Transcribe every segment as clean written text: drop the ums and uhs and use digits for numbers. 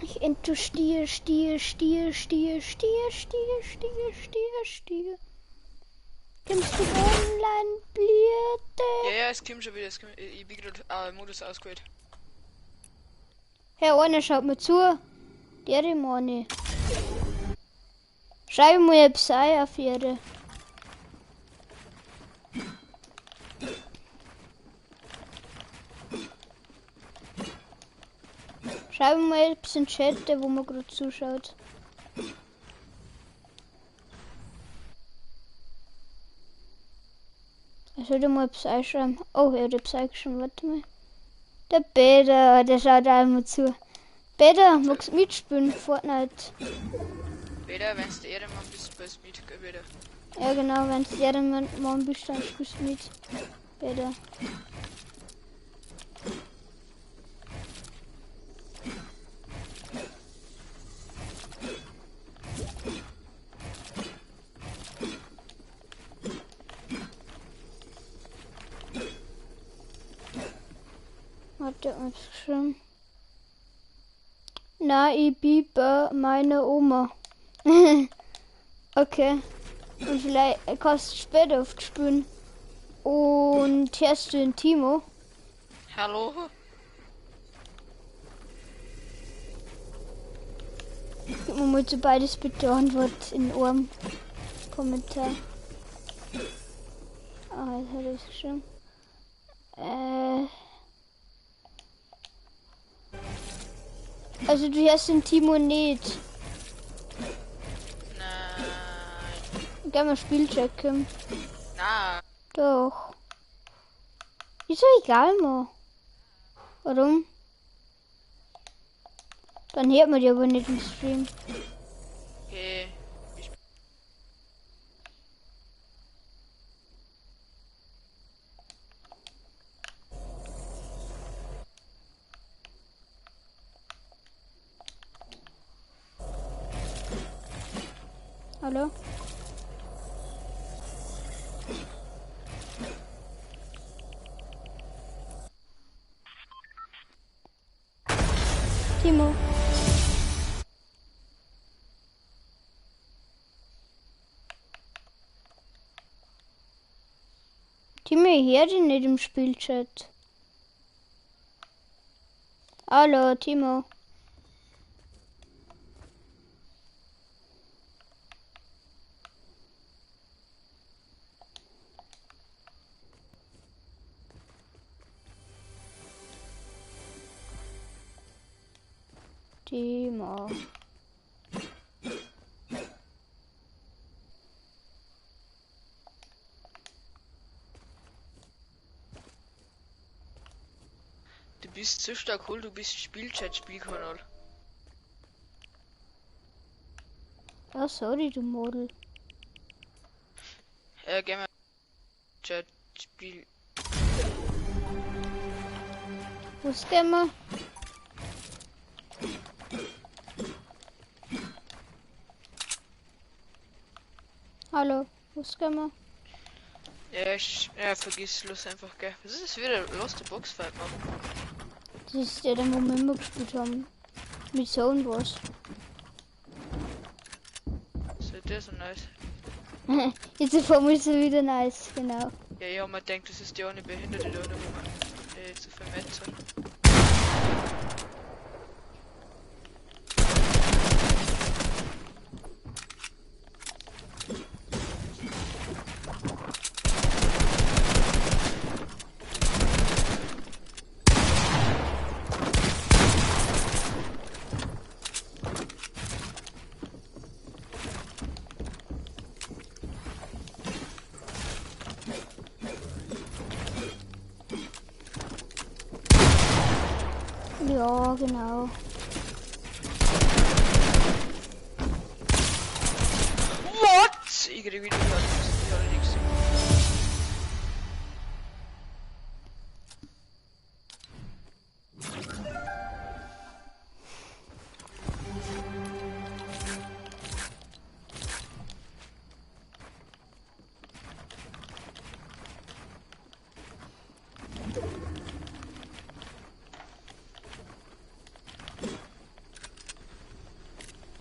Ich ent Stier, Stier, Stier, Stier, Stier, Stier, Stier, Stier, Stier. Kommst du online, Ja, Blierte? ja, es kommt schon wieder. Es kommt, ich bin gerade Modus ausgewählt. Herr, einer schaut mir zu. Der meine. Schreib mir etwas ein auf ihre. Schreib mir etwas in den Chat, der wo mir gerade zuschaut. Ich sollte mal etwas einschreiben. Oh, er hat etwas eingeschrieben, warte mal. Der Peter, der schaut auch immer zu. Peter, magst du mitspielen? Fortnite. Peter, wenn du Ehrenmann bist, bist du mit, gell, wieder. Ja genau, wenn du Ehrenmann bist, dann spielst du mit. Peter. Hat der uns geschrieben? Na, ich bin bei meiner Oma. Okay. Und vielleicht kannst du später aufspielen. Und hörst du den Timo? Hallo? Gib mir mal zu beides bitte Antwort in eurem Kommentar. Ah, jetzt hat er es geschrieben. Also du hörst den Timo nicht. Nein. Geh mal Spielcheck. Nein. Doch. Ist doch egal, mal. Warum? Dann hört man die aber nicht im Stream. Okay. Ich Hallo? Timo. Timo, ich höre dich nicht im Spielchat. Hallo, Timo. Timo. Du bist so stark cool, du bist Spielchat-Spielkanal. Ah, sorry, du Model. Geh mal Chat Spiel. Was gehen wir? Hallo, was gehen wir? Ja, ich, ja, vergiss los einfach, gell. Was ist das wieder? Lost the Box Fight, Mann. Das ist der, den wo wir immer gespielt haben. Mit Zone was. So, der ist so nice. Jetzt auf einmal ist er wieder nice, genau. Ja, ich hab mir gedacht, das ist die eine Behinderte da, wo man so viel Metz hat. Ja, genau. What? Ich krieg wieder ich hab nichts.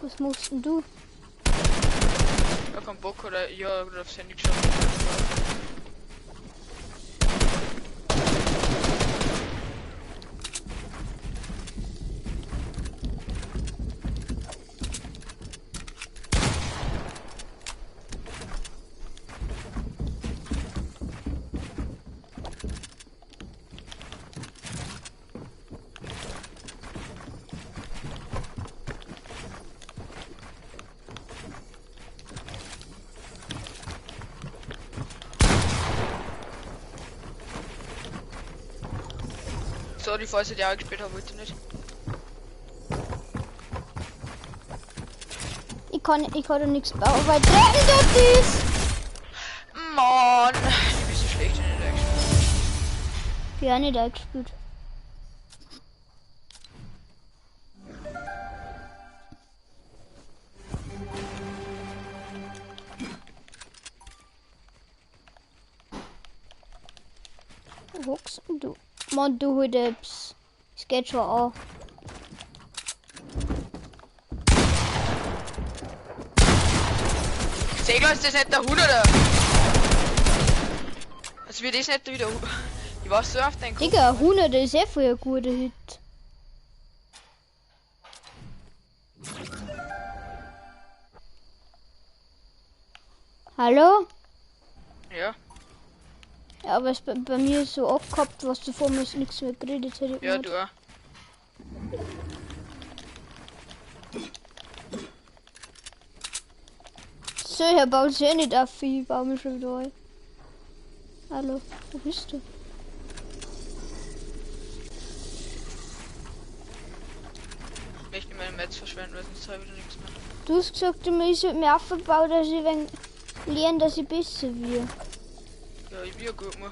Was machst denn du? Ja, keinen Bock oder ja, oder aufs Handy geschaut. Sorry, falls ich die auch gespielt habe, wollte ich nicht. Ich kann da nichts bauen, weil Treppen dort ist! Mann, ich bin so schlecht in der gespielt. Ich habe nicht eingespielt. Wo hockst denn du? Mann, du heute. Es geht schon an. Segler, ist das nicht der 100er? Also wird das nicht wieder. Ich war so auf den Kopf. Digga, 100 ist eh voll ein guter Hit. Hallo? Ja. Ja, aber es bei mir ist so abgehabt, was du vor mir ist, nichts mehr geredet hätte. Ja, du auch. So, er baut sich eh nicht auf, ich baue mich schon wieder ein. Hallo, wo bist du? Ich möchte meine Metz verschwenden, weil sonst habe ich wieder nichts mehr. Du hast gesagt, du musst mit mir aufgebaut, dass ich wenn lernen, dass ich besser wird. Ja, ich bin ja gut, man.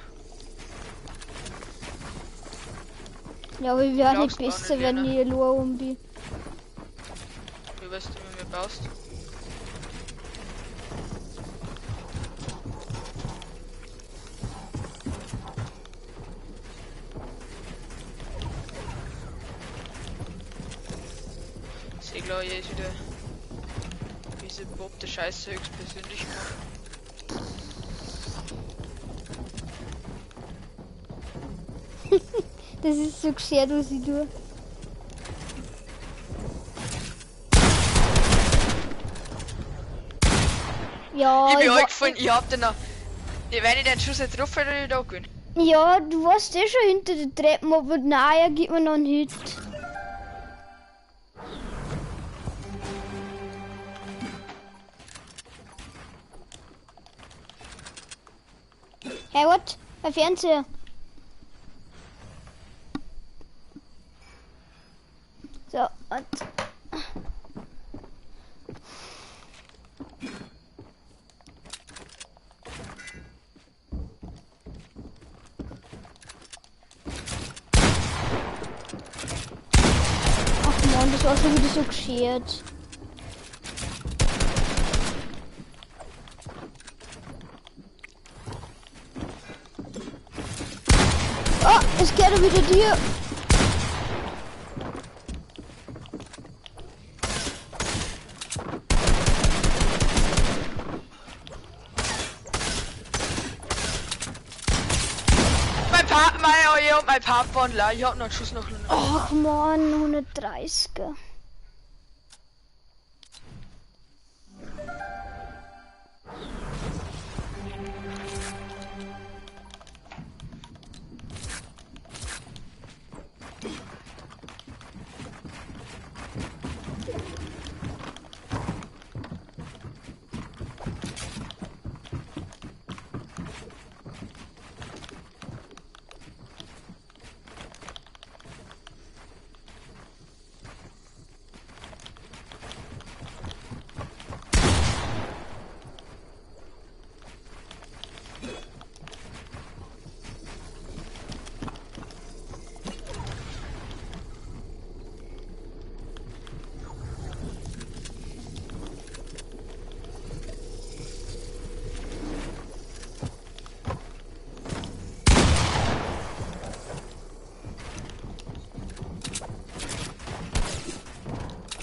Ja, aber ich werde nicht Brauchst du auch besser, nicht wenn lernen. ich allein um bin. Wie weißt du, wie mir baust? Segler, hier ist wieder diese bobte Scheiße höchstpersönlich gemacht. Das ist so geschert, was ich tue. Ja, Ich bin ich eingefallen, ich hab den noch. Wenn ich den Schuss nicht drauf hätte, hätte ich da gewesen. Ja, du warst eh schon hinter der Treppe, aber nein, er gibt mir noch einen Hit. Hey, what? Mein Fernseher. So, und. Ach man, das war schon wieder so geschert. Oh, es gehört wieder dir. Mein Papa und La, ich hab noch einen Schuss noch. Ach man, 130er.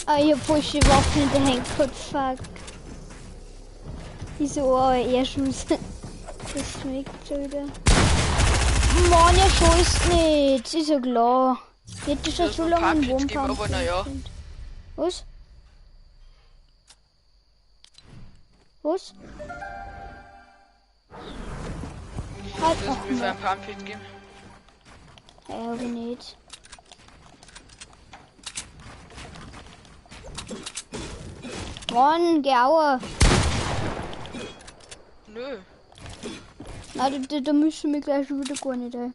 Ah, ich hab falsche Waffen in der Hand gehabt, fuck. Wieso oh, er Schuss. Das schmeckt schon wieder. Mann, er schießt nicht. Ist ja klar. Ich hätte schon so lange einen Wurm. Aber na ja. Was? Was? Halt noch mal. Ein Pump geben. Ja, aber nicht. Mann, geh aua. Nö. Na, da müssen wir gleich schon wieder gar nicht, ey.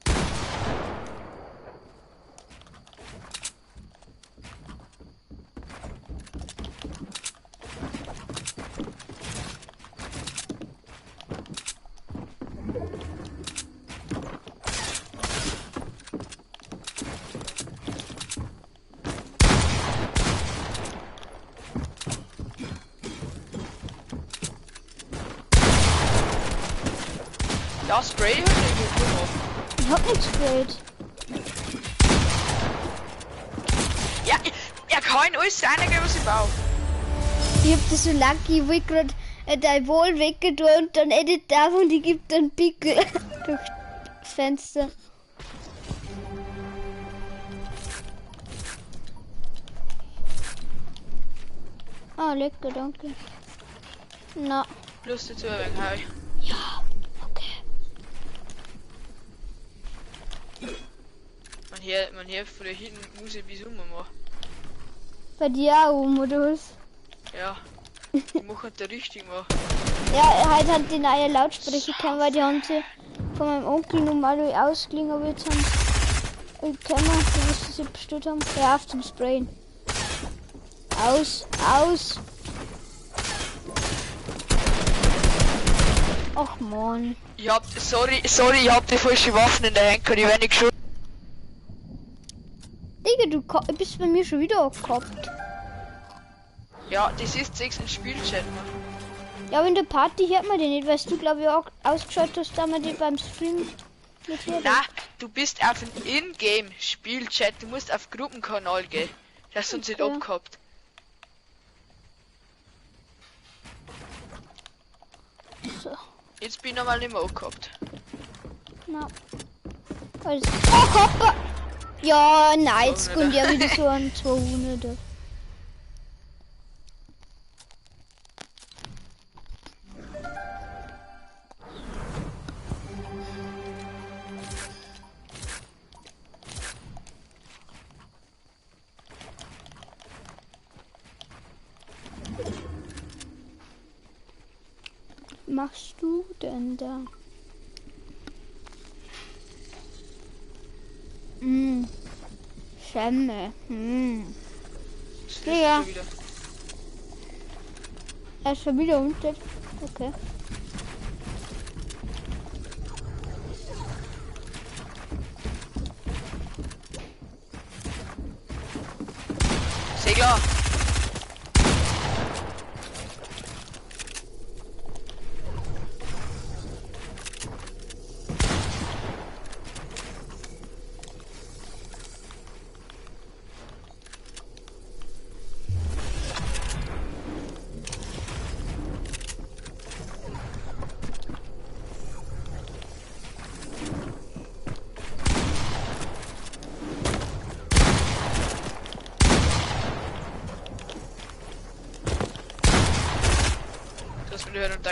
Ja, Spray halt nicht. Ich hab nichts gesprayt. Ja, er kann alles reingeben, was ich brauche. Ich hab das so lucky, ich wollte gerade dein Wohl weggetan und dann edit davon, die gibt einen Pickel durch das Fenster. Ah, lecker, danke. Na. Lust dazu, ein wenig. Ja. Man hört von da hinten Musik bis um machen. Bei dir auch um, oder was? Ja. Die machen da richtig mal. Ja, heute hat die neue Lautsprecher gekommen, weil die haben sie von meinem Onkel normal ausgeliehen, aber jetzt haben sie gekommen, was sie bestellt haben. Hör auf zum Sprayen. Aus, aus. Ach man. Ich hab, sorry, ich hab die falsche Waffen in der Hand, ich werde nicht geschossen. Digga, du bist bei mir schon wieder abgekappt. Ja, das ist 6 im Spielchat, Mann. Ja, aber in der Party hört man den nicht, weißt du, glaube ich, auch ausgeschaut hast, da man die beim Stream nicht hört. Na, du bist auf dem Ingame-Spielchat, du musst auf Gruppenkanal gehen. Das ist uns nicht abgekappt. So. Jetzt bin ich nochmal nicht mehr abgekappt. Na. Also, oh, Kopper! Ja, nein, jetzt kommt ja wieder so ein 200. Machst du denn da? Mm. Schemme. Mm. Ja. Er ist schon wieder unter. Okay. Segler.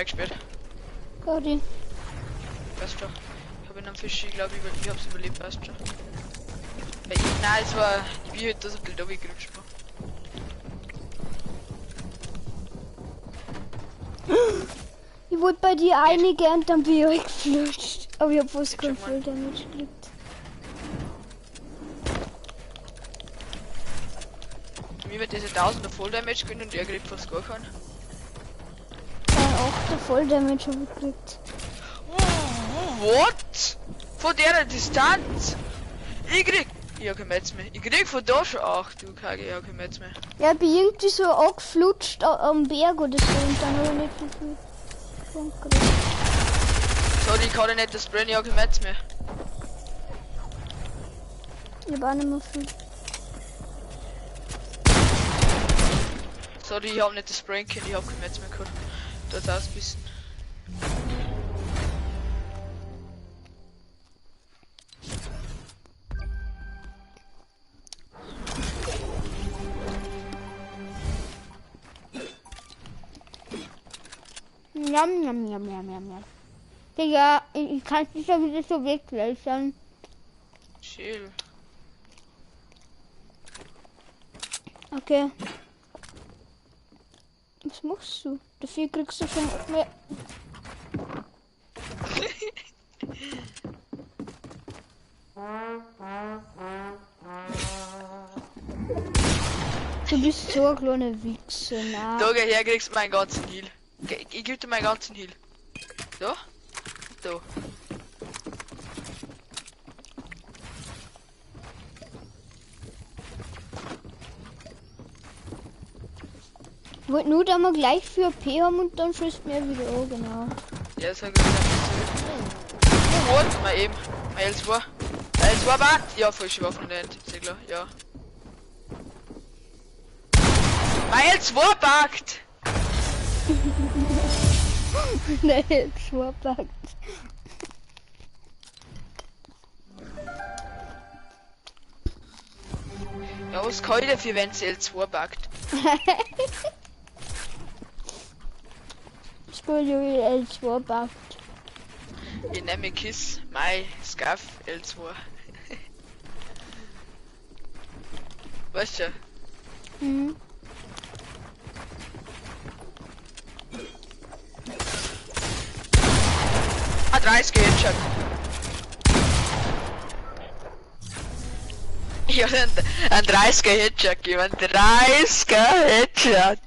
Gespielt. Gott. Passt schon. Ich habe ihn am Fisch, ich glaube, ich hab's überlebt, passt schon. Weil ich, nein, es war, ich bin halt da so ein bisschen gerutscht. Ich wollte bei dir einige und dann bin ich geflutscht. Aber ich hab fast kein Voll Damage gekriegt. Mir wird diese 1000er Voll Damage gönnen und er kriegt fast gar keinen. Auch der Voll Damage habe ich gekriegt. What? Von der Distanz? Ich krieg. Ich hab kein Metz mehr. Ich krieg von da schon. Ach du Kacke, ich hab kein Metz mehr. Ja, ich bin irgendwie so angeflutscht am Berg oder so und dann habe ich nicht viel Punkt gekriegt. Sorry, ich kann nicht das Sprayen, ich hab kein Metz mehr. Ich hab auch nicht mehr viel. Sorry, ich hab nicht das Sprayen können, ich hab kein Metz mehr gehabt. Da hat's ausgebissen. Njam, njam, njam, njam, njam, njam. Digga, ich kann dich schon wieder so weglächeln. Chill. Okay. Was machst du? Dafür kriegst du schon mehr. Du bist so ein kleiner Wichser, na. Da geh her, kriegst du meinen ganzen Heal. Ich geb dir meinen ganzen Heal. Da? Da. Wollte nur, dass wir gleich für P haben und dann schießt mir wieder an, genau. Ja, das hab ich gesagt. Oh, warte mal eben. Mein L2. L2 backt! Ja, falsche Waffen nicht. Ist klar, ja. Mein L2 backt! Nein, L2 backt. Ja, was kann ich dafür, wenn sie L2 backt? Entschuldigung, L2 backt. Ich nehme Kiss, my Scaff L2. Weißt du? Mhm. Ah, 30 Headshot. Ich hab einen 30er Headshot gegeben, einen 30er Headshot.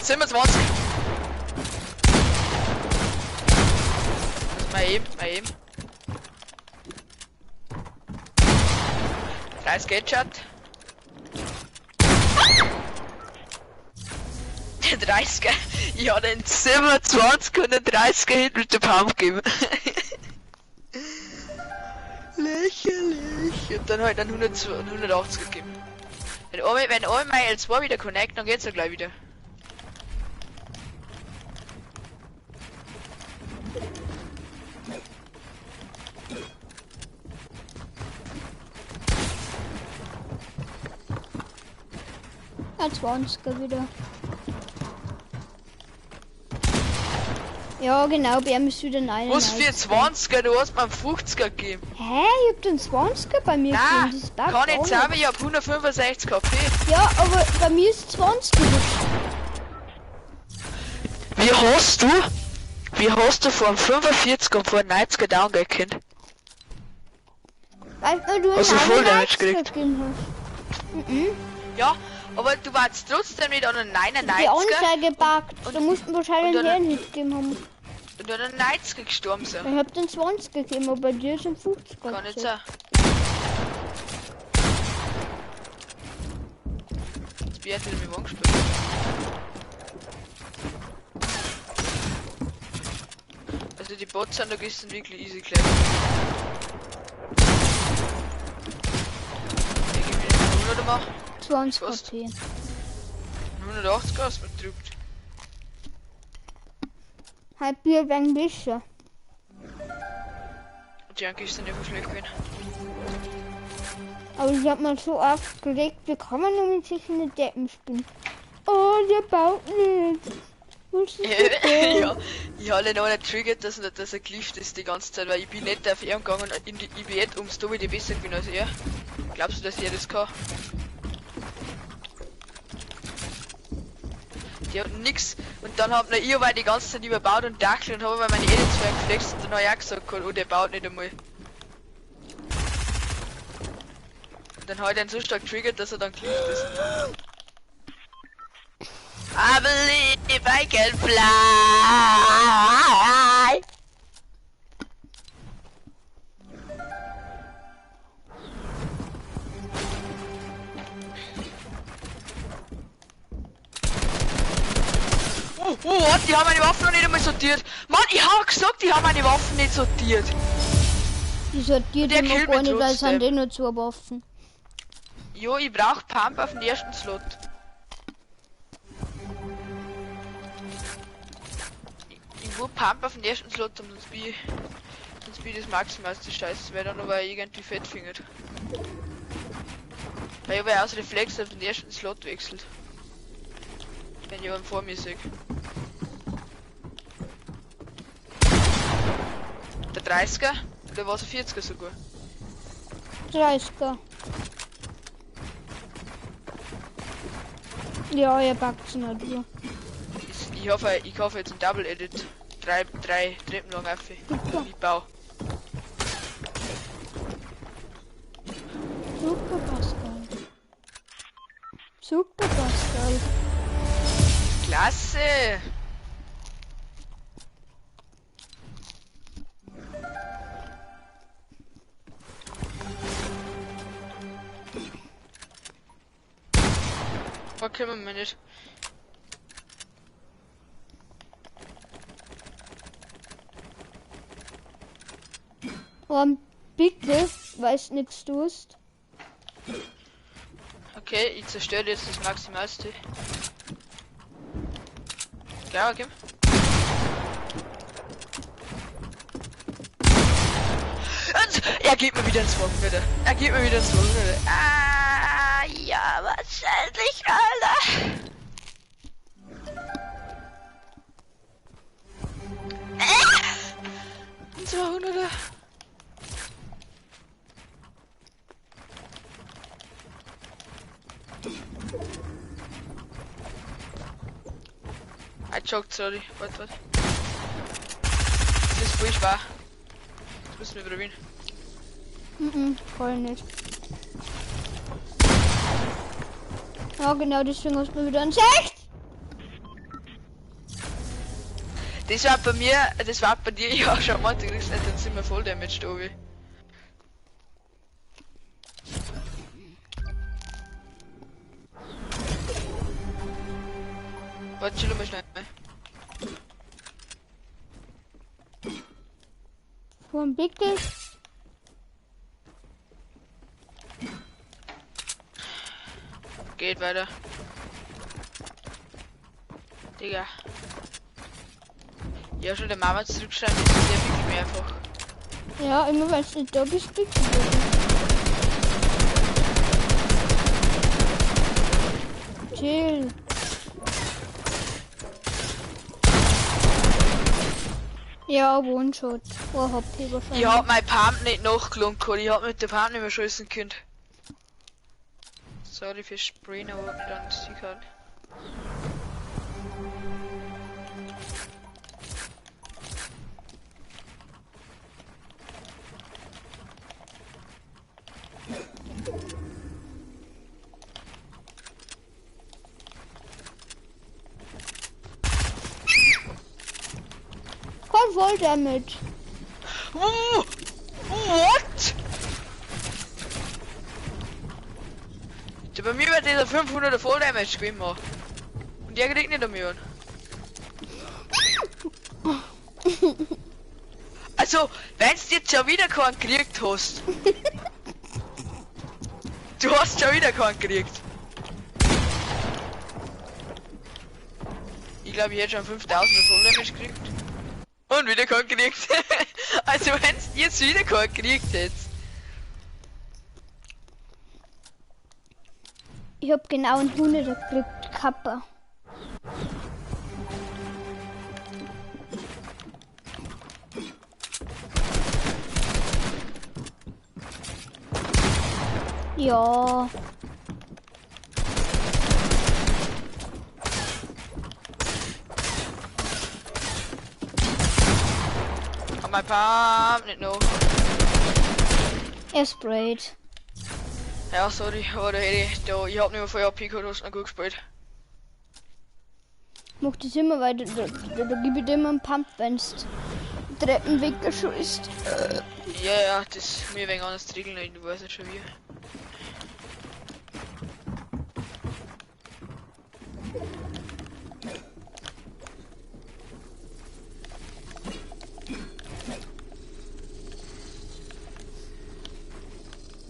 27. Mal eben, mal eben. 30 Headshot. Der 30er. Ich hab den 27 und den 30er Hit mit der Pump gegeben. Lächerlich. Und dann halt einen 180 gegeben. Wenn einmal mein L2 wieder connect, dann geht's ja gleich wieder. Ja, 20er wieder. Ja, genau, bei ihm ist wieder 9. Was für 20er? Du hast mir einen 50er gegeben. Hä? Ich hab den 20er bei mir gegeben. Das ist kann ich sagen, ich hab 165 KP. Ja, aber bei mir ist 20 gerutscht. Wie hast du von 45 und von 90er down gehen können? Weil du hast du voll Damage gekriegt. Hast. Mhm. Ja, aber du warst trotzdem nicht an einen 99er. Die Anzeige backt. Da mussten wahrscheinlich einen Hit gegeben haben. Und an einen 90er gestorben sind. Ich hab den 20 gegeben, aber bei dir sind 50. Kann nicht sein. Das Bier hat mich angespielt. Also die Bots sind da gestern wirklich easy gleich. Ich gebe mir den 100er machen. 20 KP. 180 hast du mir gedrückt. Halb Bier wegen bisschen. Die Anke ist dann einfach schlecht gewesen. Aber ich hab mal so aufgelegt, wie kann man nur mit sich in den Deppen spielen? Oh, der baut nicht. Was ist das? Ja, ich habe ihn auch nicht triggert, dass er gelieft ist die ganze Zeit, weil ich bin nicht auf ihn gegangen und ich bin nicht ums Dumme, die besser bin als er. Glaubst du, dass er das kann? Die hat nix und dann hab ich weil die ganze Zeit überbaut und dachel und habe meine Edits geflext und dann hab ich auch gesagt, oh, der baut nicht einmal. Und dann hab ich den so stark triggert, dass er dann gelieft ist. I believe I can fly. What? Die haben meine Waffen noch nicht einmal sortiert. Mann, ich hab gesagt, die haben meine Waffen nicht sortiert. Die sortiert immer gar nicht, weil es sind eh nur zwei Waffen. Jo, ich brauch Pump auf den ersten Slot. Ich will Pump auf den ersten Slot, sonst bin ich das maximalste Scheiße, weil dann aber irgendwie fett findet. Weil ich aber aus Reflex auf den ersten Slot wechselt. Wenn jemand vor mir sehe. Der 30er? Oder war es ein 40er sogar? 30er. Ja, ihr packt's nicht. Ja. Ich hoffe jetzt ein Double Edit. Drei Treppen lang auf. Ich baue. Super Pascal. Super Pascal. Klasse! Okay, wir nicht. Oh, bitte, weiß nichts tust. Okay, ich zerstöre jetzt das Maximalste. Ja, okay. Und er gibt mir wieder ins 200er. Er gibt mir wieder ins 200er. Ah, ja, wahrscheinlich, Alter. Ein 200er. I choked, sorry. Warte, warte. Das ist voll schwer. Das müssen wir probieren. Mhm, voll nicht. Ja, genau, deswegen hast du wieder ein 6. Das war bei mir, das war bei dir ja schon mal, du kriegst nicht, dann sind wir voll damaged, Obi. Warte, chill mal schnell. Vom Pickel. Geht weiter. Digga. Ja, schon der Mama zurückschreiben, das ist ja wirklich mehr einfach. Ja, immer wenn es nicht da bist, bitte. Chill. Ja, One-Shot. Oh, HP wahrscheinlich. Ich hab mein Pump nicht nachgelohnt, ich hab mit der Pump nicht mehr schießen können. Sorry für Sprayen, aber nicht an die Karte. Voll Damage. What? Bei mir wird dieser 500er Voll Damage gewesen. Und der kriegt nicht an mir. Also, wenn du jetzt schon wieder keinen gekriegt hast. Du hast schon wieder keinen gekriegt. Ich glaube, ich hätte schon 5000er Voll Damage gekriegt. Und wieder keinen gekriegt. Also wenn du jetzt wieder keinen gekriegt hättest. Ich hab genau einen 100er gekriegt, Kappa. Ja. My pump, nicht noch. Er sprayt. Ja, sorry, aber da hätte ich, da, ich hab nicht mehr vorher AP gehabt, hast noch gut gespielt. Mach das immer weiter, da gebe ich dir immer einen Pump, wenn's Treppen weggeschießt. Ja, ja, das ist mir wegen anders regeln, du weißt ja schon wie.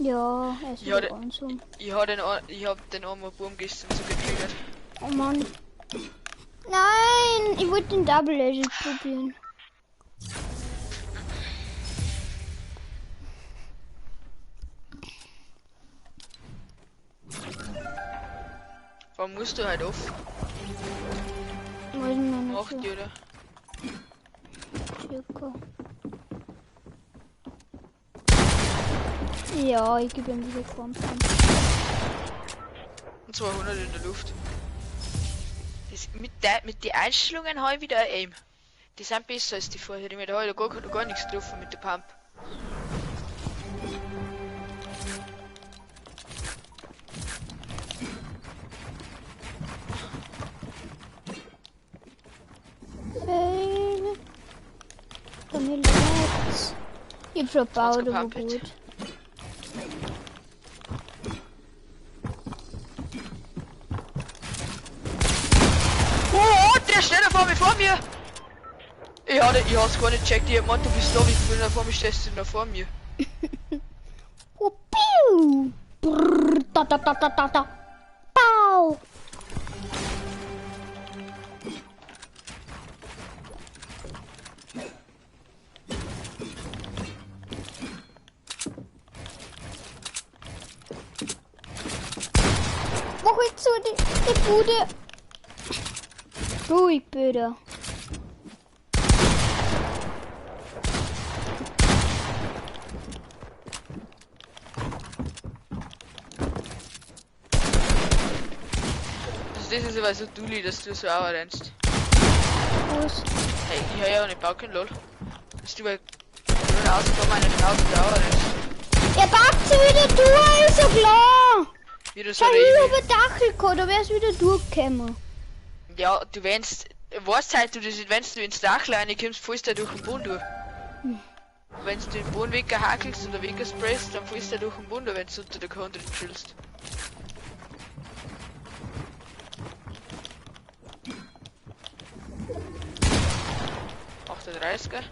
Ja, er ist Ja, wieder so. Ich hab den armen Baum gestern so getriggert. Oh Mann. Nein, ich wollte den Double Edit probieren. Warum musst du halt auf? Weiß ich noch nicht. 8, oder? Circa. Ja, ich gebe ihm wieder Pump. Und 200 in der Luft. Das, mit den Einstellungen habe ich wieder ein Aim. Die sind besser als die vorherigen. Da habe ich da gar nichts getroffen mit der Pump. Ich hab schon gebaut, aber gut. Oh, der steht da vor mir! Ich hab's gar nicht gecheckt, ich hab gemeint, du bist da, wie viel da vor mir stehst du da vor mir. Oh, piu! Brrr, da da da da da da! Pau! Wo holst du die Bude? Ruhig bitte. Das ist aber so dulli, dass du so auch rennst. Was? Hey, ich hab ja auch nicht backen, lol. Dass du bei rausgekommen eine Schnauze da rennst. Er packt sie wieder durch, ist ja klar! Wieder so Schau, ich hab ein Dachel gehabt, da wär's wieder durchgekommen. Ja, du wennst, weißt halt du das nicht, wenn du ins Dach reinkommst, fällst du durch den Boden durch. Hm. Wenn du den Boden weghakelst oder weggesprayst, dann fällst du durch den Boden durch, wenn du unter der Kante chillst. 38er.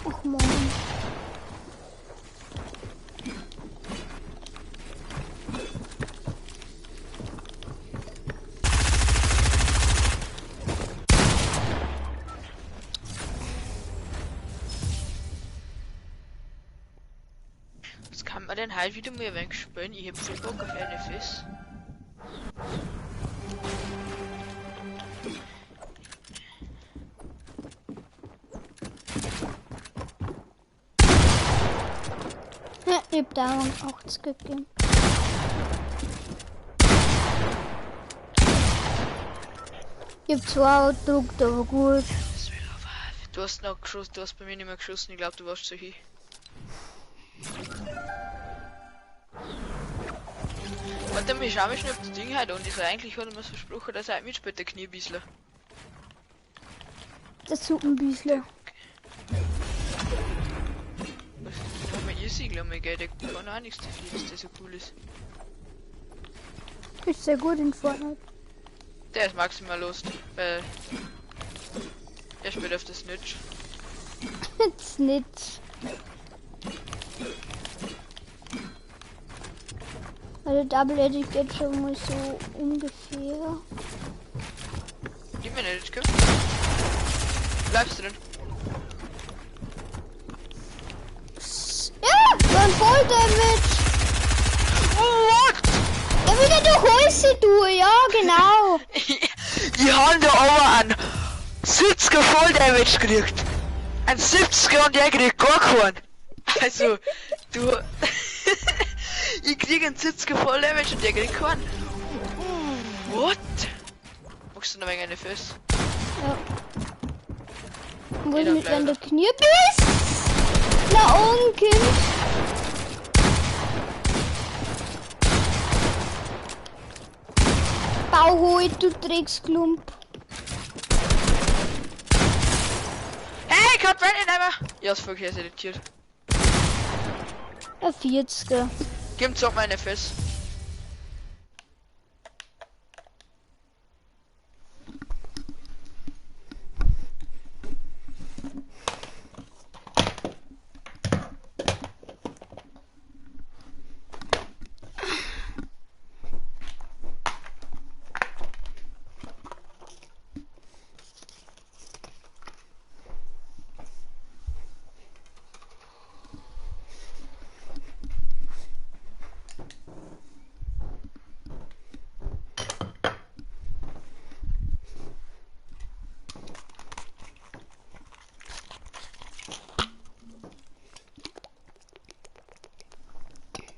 Ach man. Was kann man denn halt wieder mal ein wenig spielen? Ich hab viel Bock auf NFS. Ja, ich hab da 80 gegeben. Ich hab zwar gedruckt, aber gut. Du hast noch geschossen, du hast bei mir nicht mehr geschossen, ich glaube du warst zu hier. Warte mal, ich schau mir schnell, ob das Ding halt und ist. Eigentlich hat er mir versprochen, dass er halt mitspielt, der Kniebissler. Der Suppenbissler. Was haben wir easy, glaube ich, gell? Der kann auch nichts dafür, dass der so cool ist. Ist sehr gut in Fortnite. Der ist maximal lost, weil der spielt auf der Snitch. Snitch. Also Double Edit geht schon mal so ungefähr. Gib mir nicht, komm. Bleibst du drin? Ja, ein Voll Damage. What? Ja, wieder durch Häuser durch, ja genau. Ich hab da aber einen 70er Voll Damage gekriegt. Ein 70er und der kriegt gar keinen. Also, du. Ich krieg einen 70er Voll Damage und der kriegt keinen. What? Magst du noch ein wenig eine Fest? Ja. Wo ist mit wenn der Knirbis? Na oben, Kind. Bau holt, du Drecksklump. Hey, ich hab nicht mehr. Ja, ist voll selektiert. Ein 40er. Gib zock meine Fest.